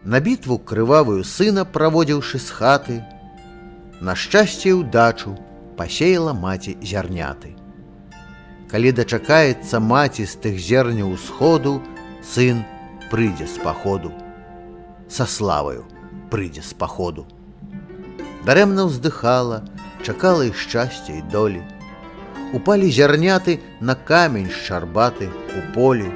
На бітву крывавую сына праводзіўшы з хаты, на шчасце і ўдачу пасеяла маці зярняты. Калі дачакаецца маці з тых зерняў усходу, сын прыйдзе з паходу. Са славаю прыйдзе з паходу. Дарэмна ўздыхала, чакала і шчасця, і долі. Упалі зярняты на камень шчарбаты у полі.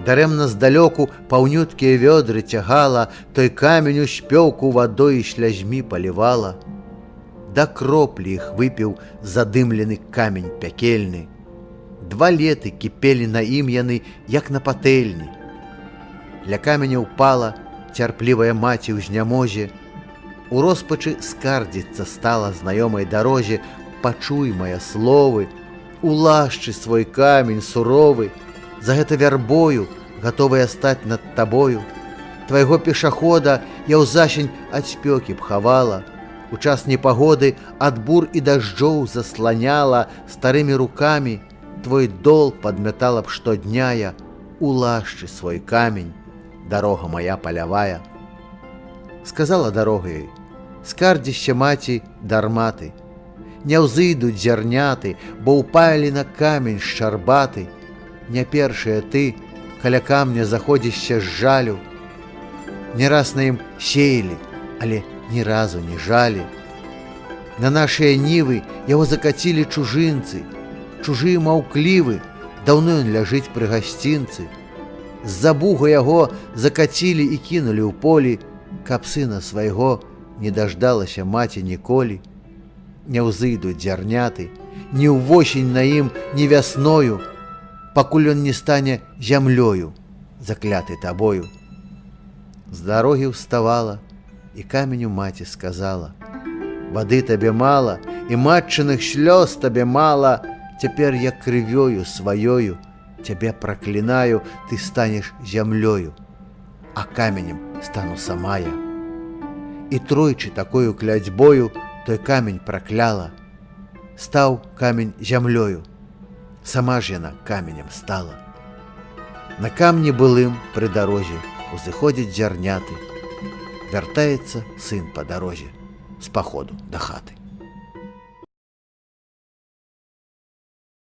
Дарэмна здалёку паўнюткія вёдры цягала, той камень у спёку вадой і слязьмі палівала. Да кроплі іх выпіў задымлены камень пякельны. Два леты кіпелі на ім яны, як на патэльні. Ля каменя ўпала цярплівая маці ў знямозе. У роспачы скардзіцца стала знаёмай дарозе: «Пачуй мае словы, улашчы свой камень суровы, за гэта вярбою, гатовая стаць над табою. Твайго пешахода я ў засень ад спёкі б хавала, у час непагоды ад бур і дажджоў засланяла, старымі рукамі твой дол падмятала б штодня я, улашчы свой камень, дарога моя палявая». Сказала дарога ёй: «Скардзішся, маці, дарма ты. Не ўзыдуць зярняты, бо ўпалі на камень шчарбаты. Не першая ты каля камня заходзішся з жалю. Не раз на ім сеялі, але ні разу не жалі. На нашыя нівы яго закацілі чужынцы, чужыя маўклівы, даўно ён ляжыць пры гасцінцы. З-за буга яго закацілі і кінулі ў полі, каб сына свайго не даждалася маці ніколі. Не ўзыдуць зярняты, ні ўвосень на ім, ні вясною, пакуль ён не стане зямлёю, закляты табою». З дарогі ўставала і каменю маці сказала: «Вады табе мала, і матчыных слёз табе мала, цяпер я крывёю сваёю цябе праклінаю, ты станеш зямлёю, а каменем стану сама я». І тройчы такою кляцьбою той камень пракляла. Стаў камень зямлёю, сама ж яна каменем стала. На камні былым пры дарозе узыходзяць зярняты. Вяртаецца сын па дарозе з паходу да хаты.